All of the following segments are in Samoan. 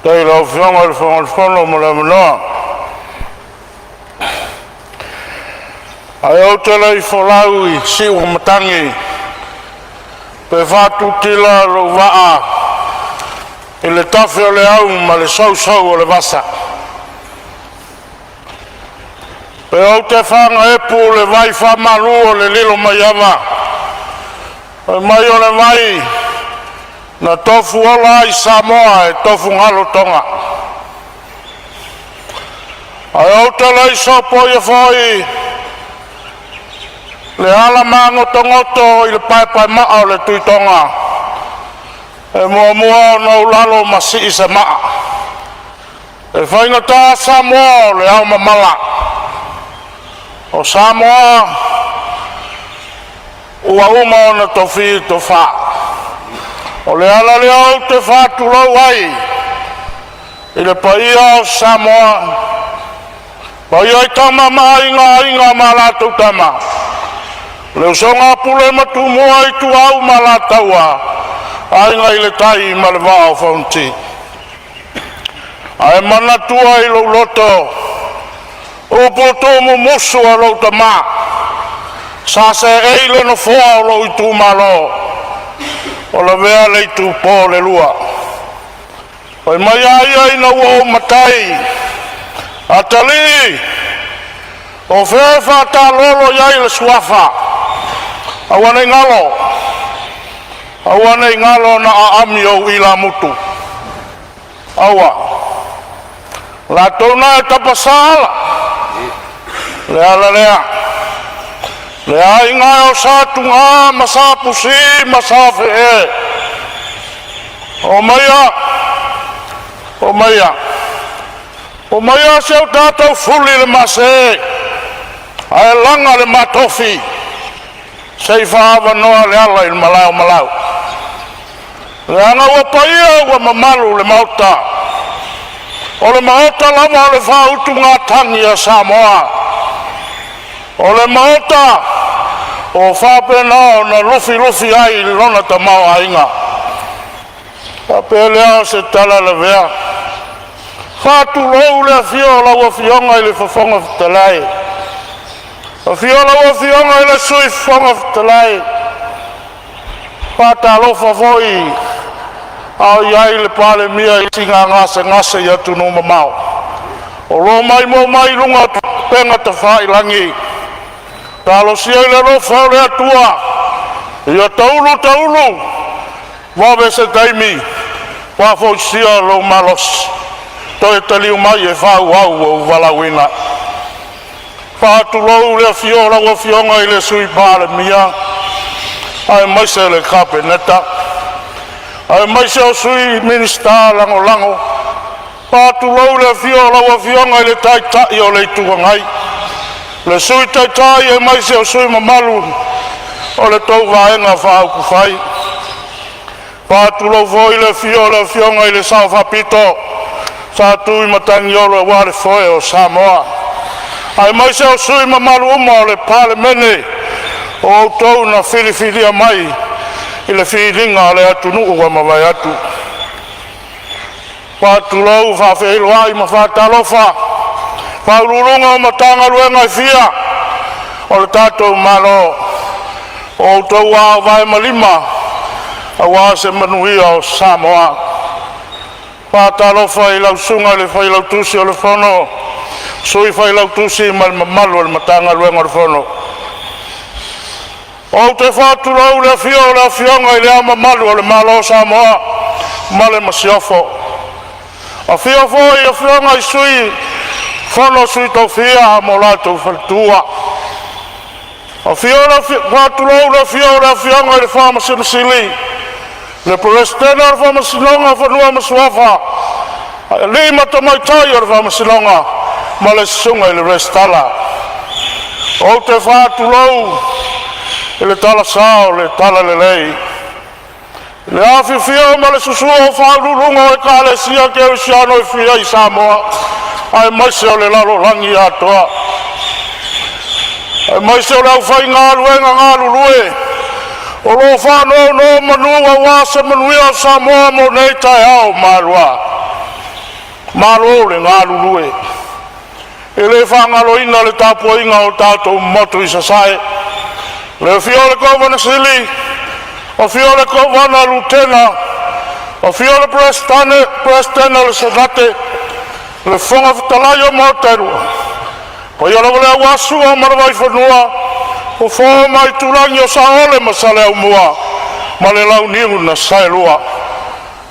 I lau Afioga i le Fofoga Fetalai mo le avanoa. Ae ou te le i folau i siu o matagi pe faatutila lou vaa i le tafe o le au ma le sousou o le vasa, pe ou te fagaepu i le vai faamalu o le Lilomaiava, fai mai o le vai na tofuola ai Samoa e tofugalu toga. Ae ou te le i sopoia foi le ala magotogoto i le paepaemaa o le Tuitoga, e muamua ona ou lalo ma sii se maa, e faigata Samoa o le aomamala. O Samoa ua uma ona tofi tofa. O le ala lea ou te faatulou ai i le paia o Samoa, paia i Tama ma Aiga, Aiga ma latou Tama, le usoga a Pule ma Tumua, Ituau ma Alataua, Aiga i le Tai ma le Vaa o Fonoti. Ae manatua i lou loto upu tuumumusu a lou tama, sa seei le nofoa o lou itumalo, ua lavea le itupo o le lua. Fai mai a ia ina ua ou matai, atalii, o fea e faatalolo i ai le suafa, aua ne i galo, aua ne i galo na aami ou ilamutu. Aua, latou na e tapasa ala, le ala lea, le aiga o sa Tuga ma sa Pusi ma sa Fee. Omaia, omaia, omaia se o tatou fuli le mase, ae laga le matofi se i faaavanoa le ala i le malae o Malau. Leaga ua paia ua mamalu le maota, o le maota lava o le faautugatagi a Samoa. O le maota o faapena ona lufilufi ai lona tamaoaiga. Faapea lea o se tala lavea, faatulou le afio o lau Afioga i le Fofoga Fetalai, afio lau Afioga i le Sui Fofoga Fetalai. Faatalofa foi a o i ai le Palemia i siiga gasegase i atunuu mamao, o lo o maimoa mai i luga o upega tafailagi. Talosia i le alofa o le Atua ia taulu taulu, vave se taimi faafoisia lou malosi toe taliu mai e faaauau ou valaauina. Faatulou le afio o lau Afioga i le Sui Palemia aemaise le Kapeneta aemaise o Sui Minisita Lagolago. Faatulou le afio o lau Afioga i le Taitai o le Itu Agai, le Sui Taitai aemaise o sui usufono mamalu o le tou Vaega Faaupufai. Faatulou foi le afio o le Afioga i le Sao Faapito, Sa Tuimatagi aua le foe o Samoa, aemaise o sui usufono mamalu uma o le Palemene o outou na filifilia mai i le filiga a le atunuu ua mavae atu. Faatulou, faafeiloai ma faatalofa Ofisa Sili o Pulega o Matagaluega e fia o le tatou Malo, o outou o vae ma lima aua se manuia o Samoa. Faatalofa i lau Susuga i le Failautusi o le Fono, Sui Failautusi ma le mamalu o le Matagaluega o le Fono. Ou te faatulou i le afio o le Afioga i Le Ao Mamalu o le Malo o Samoa ma le Masiofo. Afio foi Afioga i Sui Fono a Sui Tofia ma o latou faletua. Afio le faatulou le afio o le Afioga i le Faamasino Sili, le Peresetene o le Faamasinoga o Fanua ma Suafa, alii ma tamaitai o le Faamasinoga ma le susuga i le Resitala. Ou te faatulou i le talasa o le Talalelei, le afifio ma le susu o faauluuluga o Ekalesia Kerisiano e fia i Samoa aemaise o le lalolagi atoa, aemaise o le aufaigaluega galulue o lo o faanonomanu aua se manuia o Samoa mo nei taeao ua malua. Malo le galulue. E le faagaloina le tapuaiga o tatou motu i Sasae, le afio o le Kovana Sili, afio le Kovana Lutena, afio le Peresetene o le Senate, le Fofoga Fetalai o Maota e Lua, paia lava lea aua Sua ma le Vaifanua, Fofo ma Aitulagi, Saole ma Saleaaumua ma le Launiu na Saelua.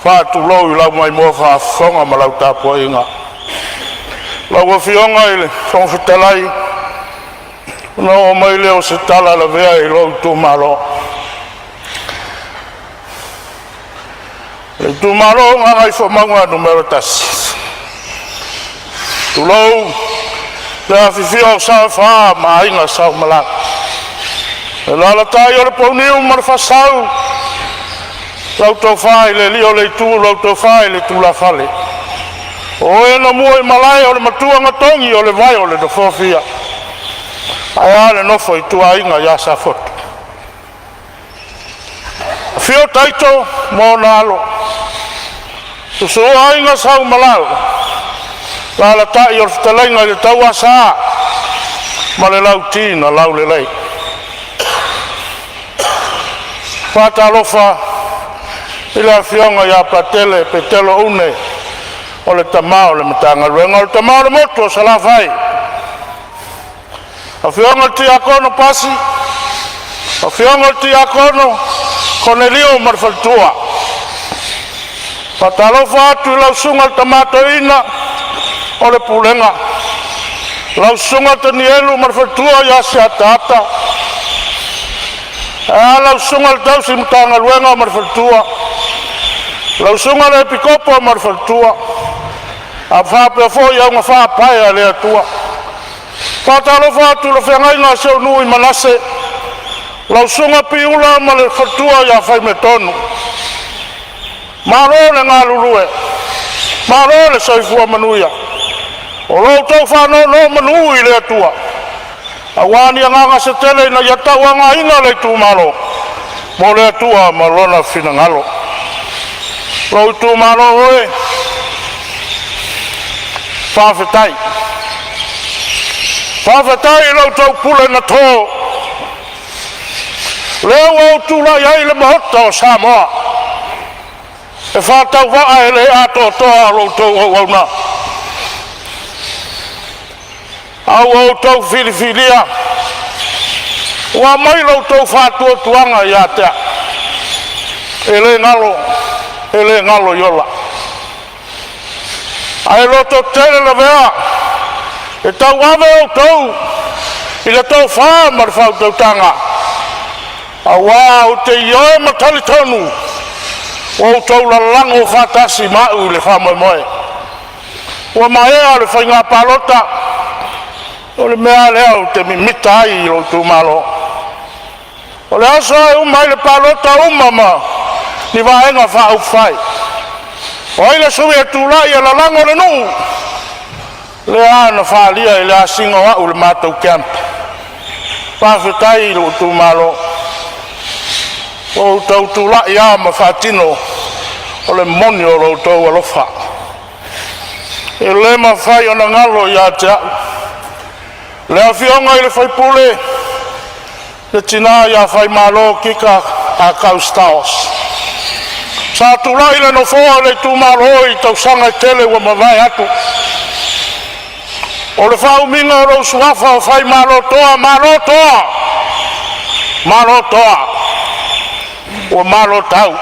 Faatulou i lau maimoa faafofoga ma lau tapuaiga. Lau Afioga i le Fofoga Fetalai, ona oo mai lea o se tala lavea i lou itumalo. Le itumalo o Gagaifomauga Nu.1, tulou le afifio o Sao e Fa ma Aiga Sa Umalagi, alaalatai o le Pouniu ma le Faasau, lau tofa i le Alii o le Itu, lau tofa i le Tulafale, o e na mua i malae o le matuanatogi o le vae o le nofoafia, ae a le nofo a ituaiga ia Safotu. Afio Taito ma ona Alo, susu aiga Sa Umalau, alaalatai o le fetalaiga i le Tauasa ma le Lauti na Laulelei. Faatalofa i le afioga ia Patele Petelo Une o le tama o le Matagaluega, o le tama o le motu o Salafai. Afioga i le Tiakono Pasi, afioga i le Tiakono Konelio ma le faletua. Faatalofa atu i lau susuga i le tama toeaina o le pulega, lau susuga Tanielu ma le faletua ia Siataata, ae a lau susuga i le tausi Matagaluega ma le faletua, lau susuga i le Epikopo ma le faletua, ae faapea foi augafaapae a le Atua. Faatalofa atu i le feagaiga a si ou nuu i Manase, lau susuga Piula ma le faletua ia Faimetonu. Malo le galulue, malo le soifua manuia. O lo outou faanonomanu i le Atua aua ni agaga se tele ina ia tauaogaina le itumalo mo le Atua ma Lona finagalo. Lou itumalo e, faafetai. Faafetai i la outou pule na to, lea ua ou tulai ai i le Maota o Samoa e faatauvaa e le atoatoa la outou auauna. A ua outou filifilia ua aumai lo outou faatuatuaga ia te au, e le galo, e le galo iola. Ae lototele lavea e tauave outou i le tofa ma le faautautaga, aua ou te ioe ma talitonu ua outou lalago faatasi ma au i le faamoemoe. Ua maea le faiga palota, o le mea lava lea ou te mimita ai i lou itumalo. O le aso e uma ai le palota, uma ma ni Vaega Faaupufai. O ai le sui e tulai e lalago le nuu? Lea na faaalia i le asiga o au i le matou camp. Faafetai i lou itumalo, ua outou tulai lava ma faatino o le moni o lo outou alofa. E le mafai ona galo ia te au le afioga i le sui usufono le tina ia Faimalo Kika Akai Stowers. Sa tulai i le nofoa o le itumalo i tausaga e tele ua mavae atu. O le faaumiga o lou suafa o Faimalotoa, malo toa, malo toa, ua malo tau.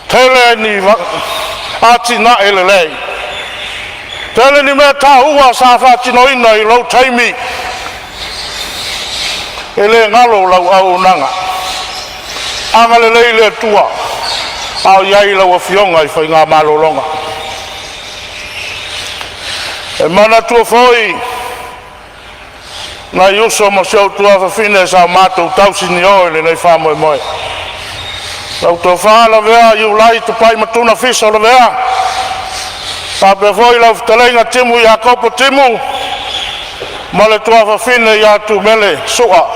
Tele ni atinae lelei, tele ni mea taua sa faatinoina i lou taimi, e le galo lau auaunaga. Agalelei le Atua a o i ai lau afioga i faiga malologa. E manatua foi nai uso ma si ou tuafafine sa matou tausinio i lenei faamoemoe, lau tofa Lavea Iulai Tupai Matuna Fiso Lavea, faapea foi lau fetalaiga Timu Iakopo Timu ma le tuafafine ia Tumele Sua.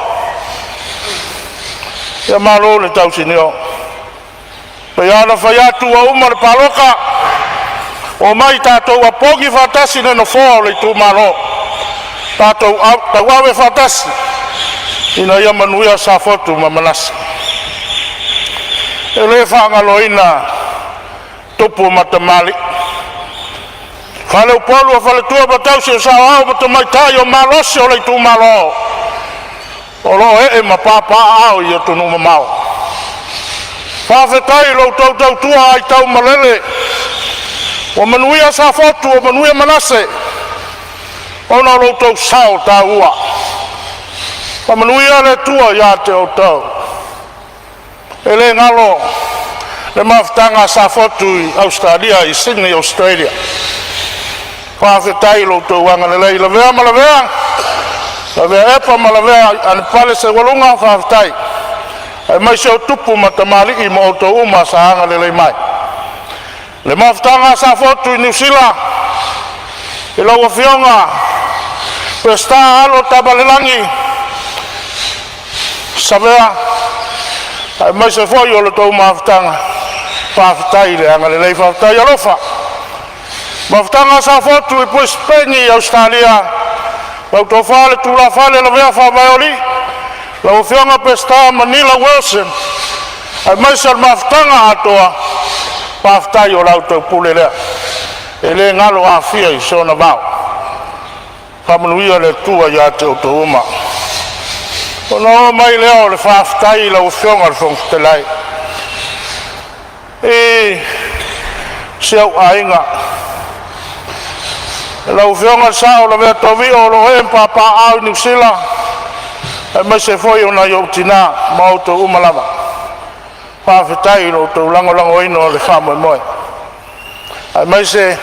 Ia malo le tausinio. E pei lava ona fai atu ua uma le palota, Omai tatou opogi faatasi le nofoa o le itumalo, tatou tauave faatasi ina ia manuia Safotu ma Manase. E le faagaloina tupu ma tamalii, faleupolu o faletua ma tausi o saoao ma tamaitai o malosi o le itumalo o lo o ee ma papaaao i atunuu mamao. Faafetai i lo outou tautua aitaumalele ua manuia Safotu, ua manuia Manase ona o lo outou sao taua. Faamanuia le Atua ia te outou. E le galo le mafutaga a Safotu i Ausetalia i Sydney Ausetalia, faafetai i lo outou agalelei, Lavea ma Lavea, Lavea Epa ma Lavea Anapale Seualuga, faafetai aemaise o tupu ma tamalii ma outou uma sa agalelei mai. Le mafutaga a Safotu i Niu Sila i lau Afioga Peseta Alo Tamalelagi Savea aemaise foi o le tou mafutaga, faafetai le agalelei, faafetai alofa. Mafutaga a Safotu i Brisbane, Ausetalia, lau Tofa le Tulafale Lavea Faavaeoalii, lau Afioga Peseta Manila Wilson aemaise o le mafutaga atoa, faafetai o la outou pule lea e le galo Afia i sona vao. Faamanuia le Atua ia te outou uma. Ona oo mai lea o le faafetai i lau Afioga i le Fofoga Fetalai i si ou aiga, lau Afioga i le Sao Lavea Tovio o lo o ee ma papaaao i Niu Sila, aemaise foi o nai ou tina ma outou uma lava. Faafetai i lo outou lagolagoina o le faamoemoe, aemaise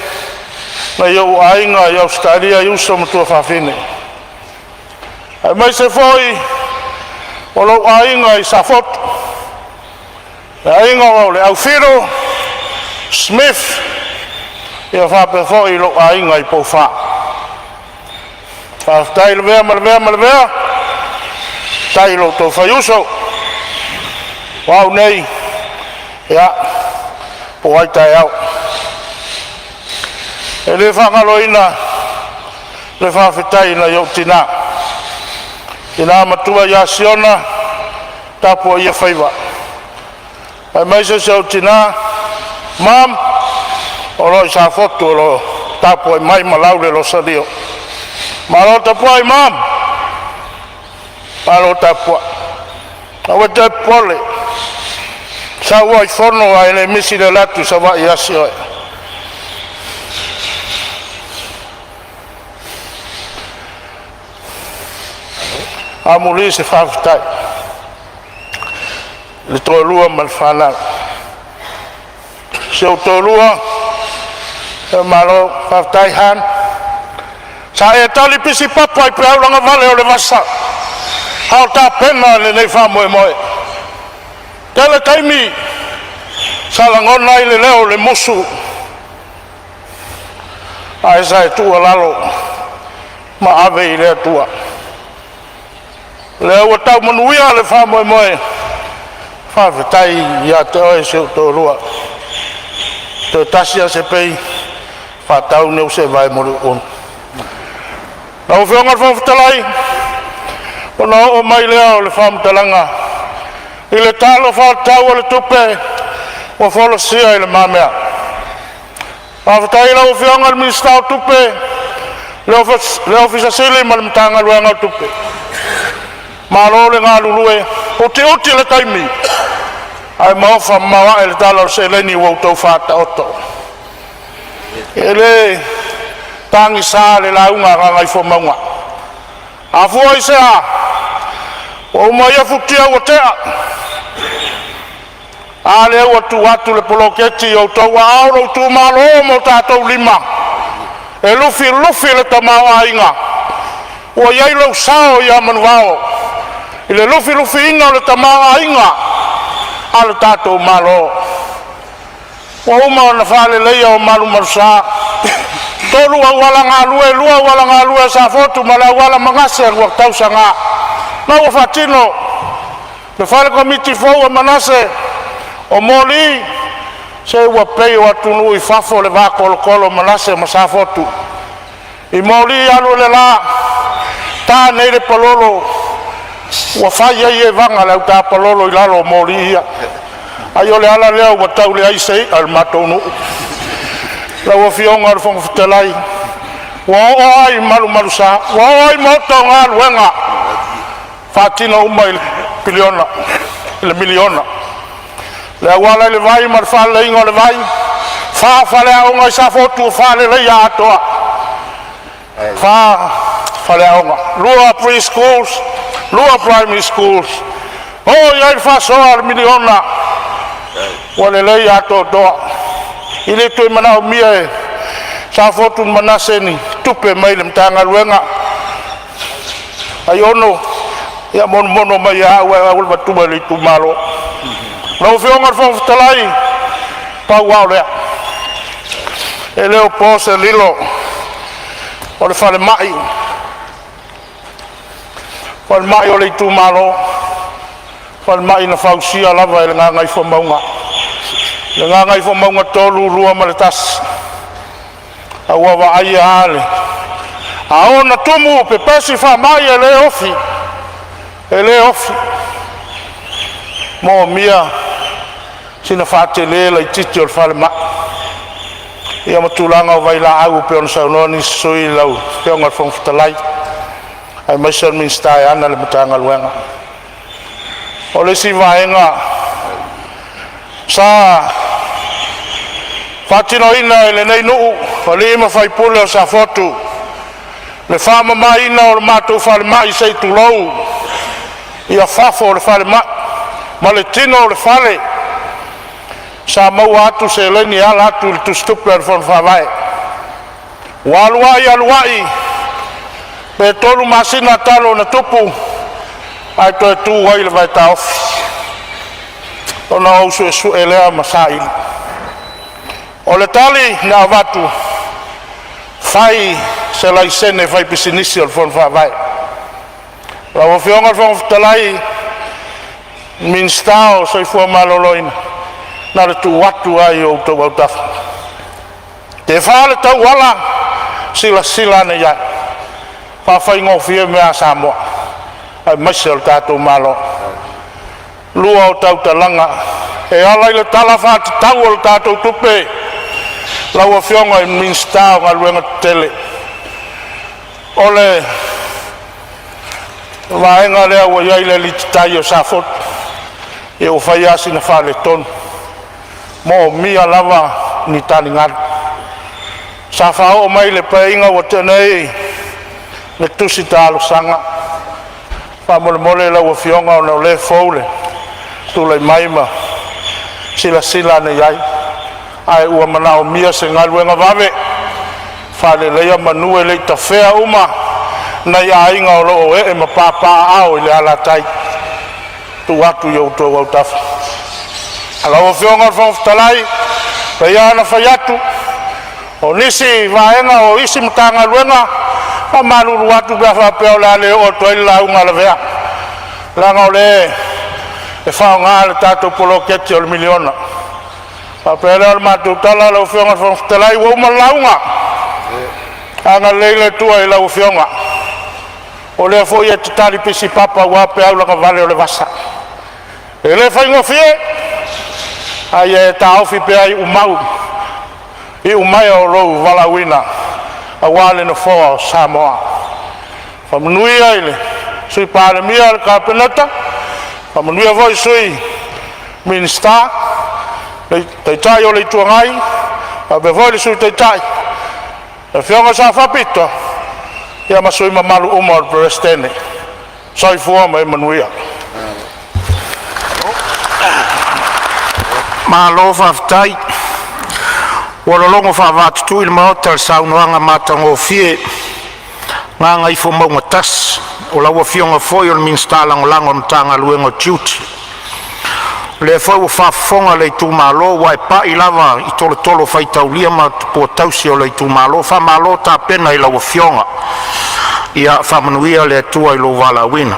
nai ou aiga i Ausetalia i uso ma tuafafine, aemaise foi o lou aiga i Safotu, le aiga o le Aufilu Smith, faapea foi lou aiga i Poufa. Faafetai Lavea ma Lavea ma Lavea, faafetai i lo outou faiuso. O au nei, ia, po o ai taeao. E le faagaloina le faafetai i nai ou tina, tina matua ia Siona tapuaia faiva, aemaise si ou tina Mom o lo o i Safotu o lo o tapuai mai ma lau le losalio. Malo tapuai mom, malo tapuai. Aua e te popole, sau lava i Fono ae le misi le alu atu i Savaii ia Sioe. Amuli se faafetai i le toalua ma le fanau. Si ou toalua, malo faafetai Hon. Sa e tali pisi papa i peau lagavale o le vasa a o tapena lenei faamoemoe. Tele taimi sa lagona ai le leo o le musu, ae sa e tuualalo ma ave i le Atua. O lea ua tau manuia le faamoemoe, faafetai ia te oe si ou toalua. Toe tasi lava se pei faatau lea o se vae mo Luuunu. Lau Afioga i le Fofoga Fetalai, ona oo mai lea o le faamatalaga i le Tala Faatatau o le Tupe ua folasia i lumamea. Faafetai i lau Afioga i le Minisita o Tupe, le Ofisa Sili ma le Matagaluega o Tupe, malo le galulue, utiuti le taimi ae maofa mamao ae le tala o le seleni ua outou faataoto. E le tagisa le lauga a Gagaifomauga, a fua i sea ua uma ia futia ua tea, a lea ua tuu atu le poloketi i outou aao, lou itumalo ma o tatou lima e lufilufi le tamaoaiga. Ua i ai lou sao ia Manuvao i le lufilufiina o le tamaoaiga a lo tatou Malo. Ua uma ona faaleleia o malumalusa, tolu auala galue, lua auala galue a Safotu ma le auala Manase ua tausaga ma ua faatino le fale komiti fou a Manase o moli. Se ua pei o atunuu i fafo le va tolotolo o Manase ma Safotu, i moli alu o le la, ta nei le palolo ua fai ai evaga a le autapalolo i lalo o moli ia. Ai o le ala lea ua tau leai se i'a a le matou nuu. Lau Afioga i le Fofoga Fetalai, ua oo lava i malumalusa, ua oo lava i maota o galuega, faatino uma i le piliona, i le miliona. Le auala i le vai ma le faaleleiga o le vai, e fa faleaoga i Safotu ua faaleleia atoa, fa faleaoga, lua pre-schools, lua primary schools, oo i ai le faasoa a le miliona ua lelei atoatoa. E le toe manaomia e Safotu ma Manase ni tupe mai le Matagaluega. Aiono, ia monomono mai ia au ae ou alu atua i le itumalo. Lau Afioga i le Fofoga Fetalai, pau lava o lea, e le o po se lilo o le falemai, falemai o le itumalo, falemai na fausia lava e le Gagaifomauga, le Gagaifomauga 3, 2 ma le 1. A ua vaaia lava le… a oo ina tumu pepesi faamai e le ofi, e le ofi. E moomia sina faatele laitiiti o le falemai ia ma tulaga o vailaau pei ona saunoa nisi o sui usufono. Lau Afioga i le Fofoga Fetalai aemaise o le Minisita e ana le Matagaluega. O le isi vaega sa faatinoina e lenei nuu, o alii ma faipule o Safotu, le faamamaina o le matou falemai, se i tulou, ia fafo o le falemai ma le tino o le fale. Sa maua atu seleni e ala atu i le tusitupe a le Fono Faavae. Ua alu ai alu ai, pe 3 masina talu ona tupu ae toe tu ai le vaetaofi. Ona ou suesue lea ma saili. O le tali na avatu, fai se laisene faipisinisi o le Fono Faavae. Lau Afioga i le Fofoga Fetalai, Minisita o le Soifua Maloloina, na o le tuu atu lava i outou autafa. Pe fa le tauala, silasila ane i ai, faafaigofie mea a Samoa aemaise o le tatou Malo. Lua o tautalaga e ala i le Tala Faatatau o le tatou Tupe, lau Afioga i le Minisita o Galuega Tetele, o le vaega lea ua i ai le alititai o Safotu, ia ua fai lava sina faaletonu. E moomia lava ni taligalu. Sa faaoo mai i le Paeaiga ua tea nei le tusi talosaga. Faamolemole lau Afioga ona o lea e fou le tulai mai ma silasila ane i ai, ae ua manaomia se galuega vave e faaleleia manu e le i tafea uma nai aiga o lo o ee ma papaaao i le alatai. Tuu atu i o outou autafa. Lau Afioga i le Fofoga Fetalai, pei lava ona fai atu, o nisi vaega o isi Matagaluega, e faamalulu atu pe a faapea o le a le oo atu i ai le lauga a Lavea, leaga o lea e faaaoga le tatou poloketi o le miliona. Ona faapea lea o le matou tala, lau Afioga i le Fofoga Fetalai, ua uma le lauga. Agalelei le Atua i lau Afioga, o lea foi e te talipisi papa aua peau lagavale o le vasa. E le faigofie, a ia e taofi pea iumau iumaea o lou valaauina aua le Nofoa o Samoa. Faamanuia i le Sui Palemia, le Kapeneta, faamanuia foi i Sui Minisita, le Taitai o le Itu Agai faapea foi le Sui Taitai, le Afioga i le Sao Faapito, ia ma sui usufono mamalu uma o le Peresetene. Soifua ma ia manuia. Malo faafetai. Ua lologo faavatutui le Maota i le saunoaga matagofie a Gagaifomauga 1, o lau Afioga foi o le Minisita Lagolago o le Matagaluega o Tiute. O lea foi ua faafofoga le itumalo ua e pai lava i tolotolo faitaulia ma tupua tausi o le itumalo. Faamalo tapena i lau afioga, ia faamanuia le Atua i lou valaauina.